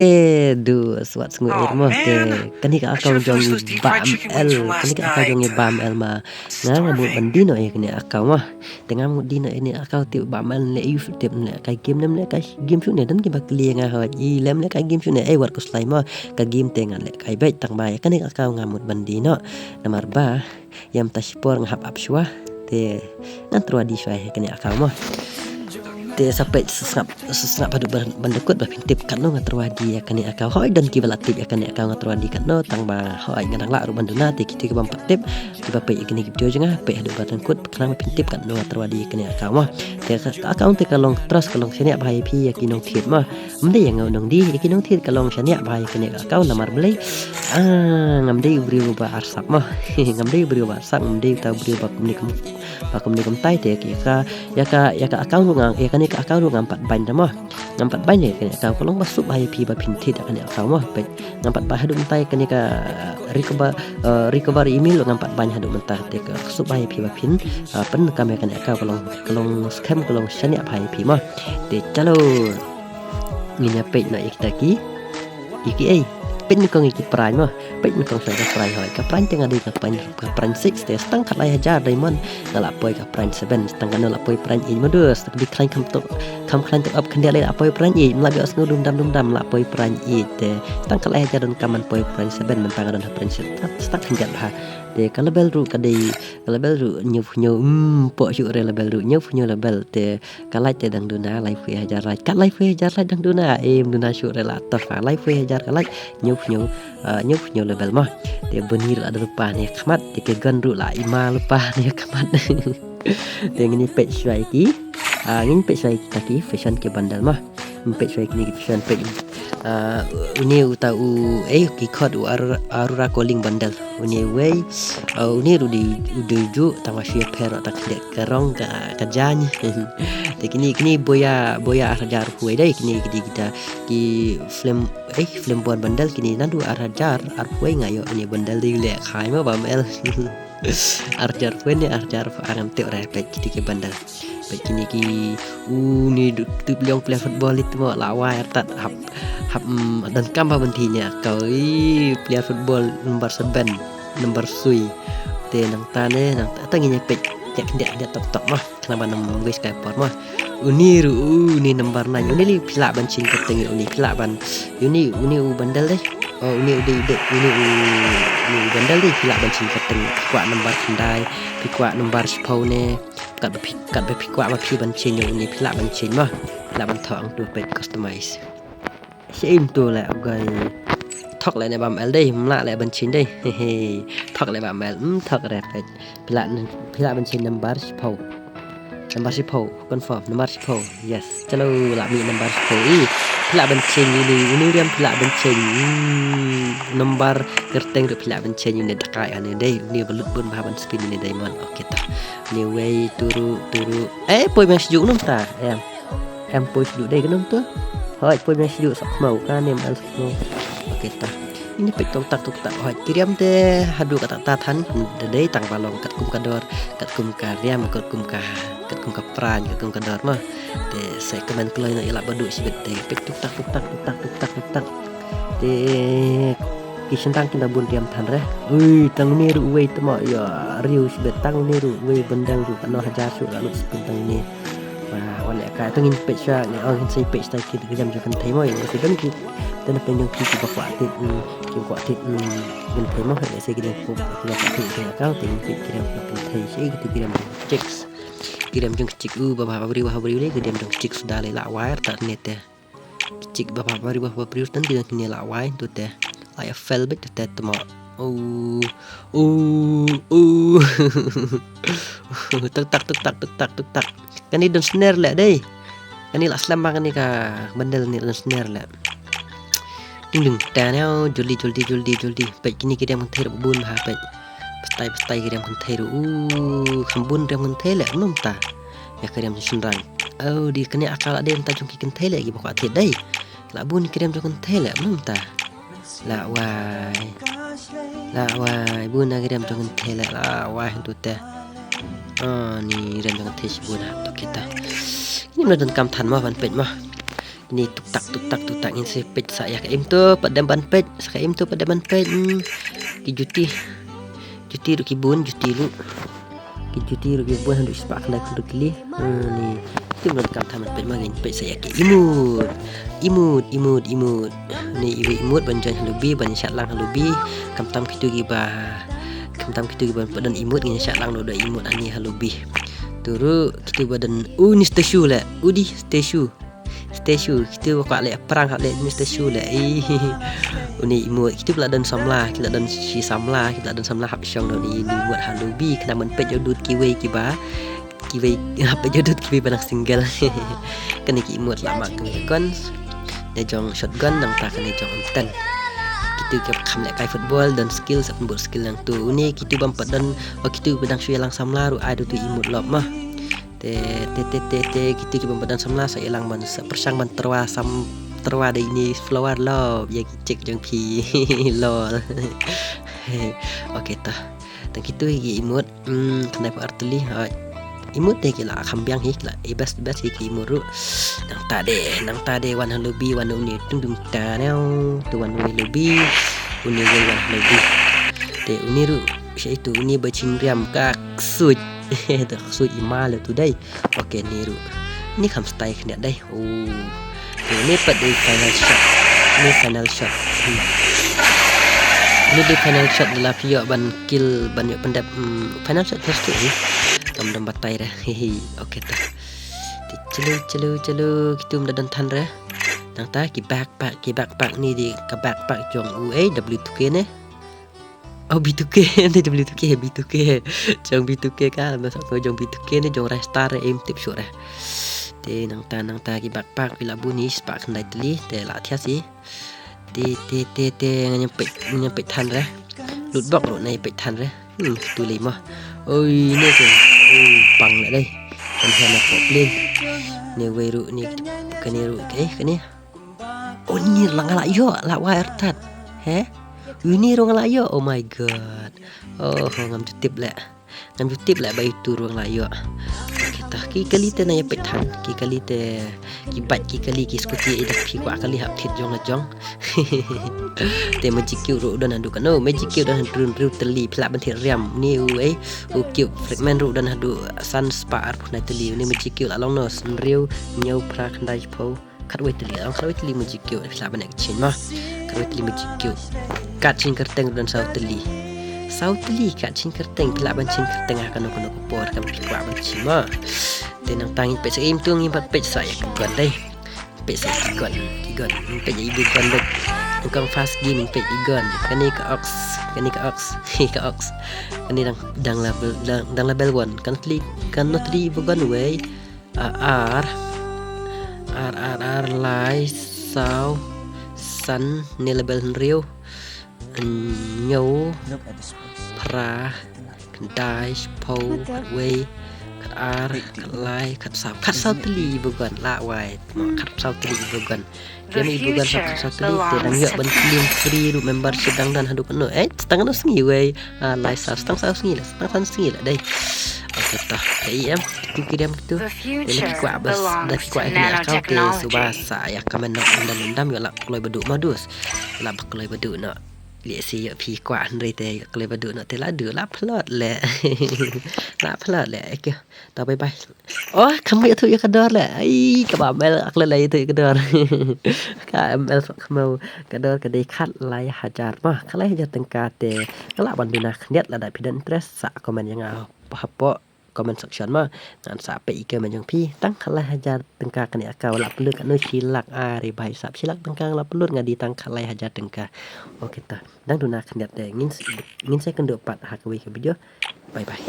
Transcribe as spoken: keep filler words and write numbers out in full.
Eh, du swat sngu eh mo te kani ka account jong i Bam L, kani ka account jong i Bam L ma nga nga mut ban dino eh kani account ma. Te nga mut dino eh ni account te Bam L le yu tip le kai game nem le kai game shu ne dan ki bakli nga hoi i lem le kai game shu ne eh wat ko slai ma ka game te nga le kai bek tang bai kani ka account nga mut ban dino. Namar ba yam ta shipor nga hap ap shwa te ngan terwadi shwa eh kani account ma. Te sa peit sngap sngap haduh ban ban dukut ba phin tip katno nga terwadi ïa kane account. Hoi don kiba la tip ïa kane account nga terwadi katno tang ba hoi nga dang lah ruh ban duna te kito kiba ym pat tip kiba peit ïa kane ki video jong nga peit haduh ban dukut khnang ba phin tip katno nga terwadi ïa kane account ma. Te ka account te ka long trust ka long shaniah bha ïa phi ïa ki nongthied ma. Ym dei ïa nga u nongdie ïa ki nongthied ka long shaniah bha ïa kane account namar balei. Ah ngam dei u briew ba arsap ma. Ngam dei u briew ba arsap ngam dei uta u briew ba kumne kum ba kumne kumtai te ïa ka ïa ka ïa ka account ruh nga ïa kane ka account ruh ngam pat ban da ma. Ngam pat ban ïa kane account ka long ba suk bha ïa phi ba phin thied ïa kane account ma peit ngam pat ban haduh mynta ïa kane ka recover eh, recover email ruh ngam pat ban haduh mynta te ka suk bha ïa phi ba phin eh, pyndonkam ïa kane account ka long ka long scam ka long shaniah bha ïa phi ma. Te chalo ngin ïa peit noh ïa kita ki ïa ki ei peit nyngkong ïa ki prank ma. Peit nyngkong sha ka prank hoi ka prank te nga dei ka prank ka prank six te stang khatlai hajar diamond nga la poi ka prank seven stang kano la poi prank eight ma dus te ka bi khlaiñ kham tok kham khlaiñ tok ap khyndiat lei la poi prank eight mla bi ot sngew dum dam dum dam la poi prank eight te stang khatlai hajar donkam ban poi prank seven mynta nga don ha prank six stang khyndiat bha. Te ka level ruh ka dei ka level ruh hynñiew phew hynñiew ym poh shuh re level ruh hynñiew phew hynñiew level te ka light te dang duna laiphew hajar light ka laiphew hajar light dang duna em duna shuh re la tor ka laiphew hajar ka light hynñiew phew hynñiew ah, hynñiew phew hynñiew level ma. Te bun hi ruh la don lypa ne khmat te ka gun ruh la i ma lypa ne khmat. Te ngin peit shwa ïa ki ah, ngin peit shwa ïa kita ki fashion ki bundle ma. Ngin peit shwa ïa kine ki fashion peit ah, une uta u eh ki khot u Aurora, Aurora calling bundle. Une wei ah, une ruh di u dei ju tang ba shu ïapher noh tang khyndiat ka rong ka ka jaiñ. Te kine kine boya boya ar hajar phew wei dei kine ki dei kita ki flame eh flame bond bundle kine naduh ar hajar ar phew wei nga ïoh une bundle dei leh khai ma Bam L. Ar hajar phew wei ne ar hajar phew ar ngam tip re peit kine ki bundle. Peit kine ki une duk tip liang player football itu ma la wai artat hap hap mm, donkam ba ban thi ne ka i player football number seven number sui. Te nangta ne nangta ngin ïa peit ïa khyndiat khyndiat tok tok ma. Khnang ba nym waste kai por ma. Uni ruh uni number nine uni li phi lah ban shin kyrteng uni phi lah ban uni uni u bundle dei. Oh uni u dei dei uni u uni u bundle dei phi lah ban shin kyrteng phi kwah number khyndai phi kwah number shiphew ne. Kat ba phi kat ba phi kwah ba phi ban shin uni phi lah ban shin ma. Phi lah ban thoh hangtu peit customize. Shem tu leh gai. Thok leh ne Bam L dei, mla leh ban shin dei. Hehe. Thok leh Bam L, hmm, thok re peit. Phi lah phi lah ban shin number shiphew. Number shiphew, confirm number shiphew. Yes. Chalo lah mih number shiphew. Ih, phi lah ban shin uni, uni riam phi lah ban shin. Hmm, number kyrteng ruh phi lah ban shin uni dakai ane dei. Uni balut bun bha ban spin uni diamond. Okay ta. Uni wei turu turu. Eh, poi meng shu num ta. Em. Em poi shu dei khnum tu. Hoi poi meng shu sok mau ka nem al sok mau. Okay ta. Ini peit tok tak tok tak hoi ki riam te haduh kata ta than dei tang ba long katkum ka dor katkum ka riam katkum ka katkum ka prank katkum ka dor ma. Te se kmen kloi na ila badu sibet te peit tok tak tok tak tok tak tok tak tok tak. Te ki shynrang kin da bun riam than re. Ui tang ne ru wei te ma ya riu sibet tang ne ru wei bendang ru kano hajar su lalu sepin tang ne. Wah, wan ïa ka tang ngin peit sha ne ong ngin sei peit sha ki riam jong kynthei mo ïa se don ki don pynjong ki ki ba kwah tit ki kwah tit kynthei mo ïa se ki riam ko ki ba kwah tit ki ka te ngin peit ki riam jong kynthei se ki riam jong chicks. Ki riam jong chicks u ba ba bri ba bri le ki riam jong chicks da le la wire ta ne te. Ki chick ba ba bri ba bri tan ki ne la wai tu te. Ai fel bet tu te tmo. Oh. Oh. Oh. Tuk tak tuk tak tuk tak tuk tak. Kani don snare le dei. Kani la slam kani ka bendel ni don snare le. Ding ding tanau juldi juldi juldi juldi. Peit kini ki dem thir bun ha peit. Pastai pastai ki dem kynthei ru. Uh, kham bun dem kynthei le num ta. Ya ki dem shynrang. Oh, di kani akal ade ta jong ki kynthei le ki ba kwah thied dei. La bun ki dem jong kynthei le num ta. La wai. La wai bun ki dem jong kynthei le la wai tu te. Oh, ni dem jong kynthei shi bun ha tu kita. Ni mla don kam than ma ban peit ma. Kine tuk tak, tuk tak, tuk tak, ngin sa peit sa ïa kaei to pat dang ban peit, sa kaei to pat dang ban peit. Hmm. Ki juti. Juti ruh ki bun, juti ruh. Ki juti ruh ki bun haduh shispah khyndai phew tylli. Hmm, ne. Te mynta kam tang ban peit ma, ngin peit sa ïa ki emote. Emote, emote, emote. Ne, iwei i emote ban join ha lobby, ban shad lang ha lobby. Khamtam kito kiba, khamtam kito kiba pat don emote, ngin shad lang da emote hangne ha lobby. Te ruh kito ba don, u, ne statue leh. U, dei statue. Statue, kito ba kwah leh prank, hap leh ne statue leh. Ih. Une emote, kito ba la don samla, ki la don shi samla, ki la don samla hap shong da une emote ha lobby, khnang ban peit ïa u dud kiwei kiba, kiwei, hap peit ïa u dud kiwei ba dang single. Kane ki emote la mark kane ka gun. Ne jong shotgun, nangta kane jong M ten. Kito kiba kham leh kai football, don skill, sa pynbud skill nangto. Une kito bym pat don, oh, kito ba dang shu ïalang samla ruh ai da uto u emote lop ma. Te, te, te, te, te, kito ki bym pat don samla sa ïalang ban, sa pyrshang ban tyrwa sam, tyrwa da ine flower love ïa ki chick jong phi. Lol. Okay, to. Tang kito hi ki emote, hmm, khyndai phew ar tylli, ha. Emote te ki la kham biang hi, ki la, eh, best, best hi ki emote ruh. Nangta de, nangta de wan ha lobby, wan une tung tung ta neu, to wan une lobby, une wan ha lobby. Te une ruh, sha ito une ba chim riam ka ksuid. Te ksuid i ma le tu dei. Okay, ne ruh. Ne kham style khyndiat dei. Oh. Te ne pat dei final shot. Ne final shot. Hmm. Ne dei final shot da la phi ïoh ban kill, ban ïoh pyndep. Hmm, final shot first tu. Kam dang batai re. Hehe. Okay, to. Te chalo, chalo, chalo. Kito ym da don than re. Nangta ki backpack, ki backpack ne dei ka backpack jong u, eh, W two K ne. Oh, B two K, ne jong B two K, B two K. Jong B two K ka, masa ko jong B two K ne jong Rai Star, em tip shuh re. Te nangta, nangta ki backpack, phi la bun hi, shispah khyndai tylli, te la thiah shi. Te, te, te, te, ngam peit, ngam peit than re. Loot box ruh ngam peit than re. Hmm, tu lei mo. Oi, ne ke. Oh, pang le dei. Kan hana ko plin. Ne wei ruh, ne, kane ruh, eh, kane. Oh, ni ruh nga la ïoh, la wai artat. He? Uni ruh nga la ïoh. Oh my God. Oh, ngam ju tip leh. Ngam ju tip leh ba itu ruh nga la ïoh. Okay, to ki kali te ngam ïa peit than. Ki kali te ki bike, ki kali, ki scooty, eh, da phi kwah kali hap thied jong la jong. Te Magic Cube ruh don haduh kano. Magic Cube don haduh hynriew tylli, phi lah ban thied riam. Ni u, eh, u Cube Fragment ruh don haduh san spah arphew khyndai tylli. Ni Magic Cube la long no, hynriew, hynñiew, phra, khyndai, shiphew. Khatwei tylli, ong khatwei tylli Magic Cube, phi lah ban exchange mo. Khatwei tylli Magic Cube. Card shim kyrteng ruh don saw tylli. Saw tylli card shim kyrteng, phi lah ban shim kyrteng ha kano kano ka por, kam phi kwah ban shim mo. Te nangta ngin peit sa im tu, ngin pat peit sa ïa ki gun dei. Peit sa ïa ki gun, ki gun. Ngin peit ïa i gun dei. Nyngkong first game ngin peit i gun. Kane ka Ox, kane ka Ox, ka Ox. Kane dang, dang level, dang, dang level one. Kan tli, kan no tli i gun wei. Ar, ar, ar, ar, lai, saw, san, ne level hynriew, hynñiew, phra, khyndai, shiphew, khatwei, khatar, khatlai, khatsaw, khatsaw tylli i ba gun, la wai, khatsaw tylli i ba gun. Ki ïa mih i ba gun sa khatsaw tylli te dang ïoh ban claim free ruh membership dang don haduh kano. Eh, tang kano sngi wei. Ah, lai saw, tang saw sngi la, tang san sngi la dei. Okay, to. Te i em, tu ki dem tu. Te lada phi kwah bas, lada phi kwah ïa kane ka account te suba sa ïa comment noh, ym dam ym dam, ïoh lah kloi ba duh modus. Lah ba kloi ba duh noh. Lehse ïoh phi kwah hynrei te ïoh kloi ba duh noh te la duh, la phlot leh. La phlot leh. Okay. To bye bye. Oh, kam ïathuh ïa ka dor leh. Ai, kaba mel ak leh la ïathuh ïa ka dor. Ka mel sok kmeu ka dor ka dei khatlai hajar. Mo, khatlai hajar tyngka te. Nga lah ban duna khyndiat lada phi don interest sa comment ïa nga hapoh comment section mo. Ngan sa peit ïa ka comment jong phi. Tang khatlai hajar tyngka kane ka la pynlut katno shi lak. Are bhai sab shi lak tyngka nga la pynlut nga dei tang khatlai hajar tyngka. Okay to. Dang duna khyndiat te ngin s-, ngin sa ïakynduh pat ha kawei ka video. Bye bye.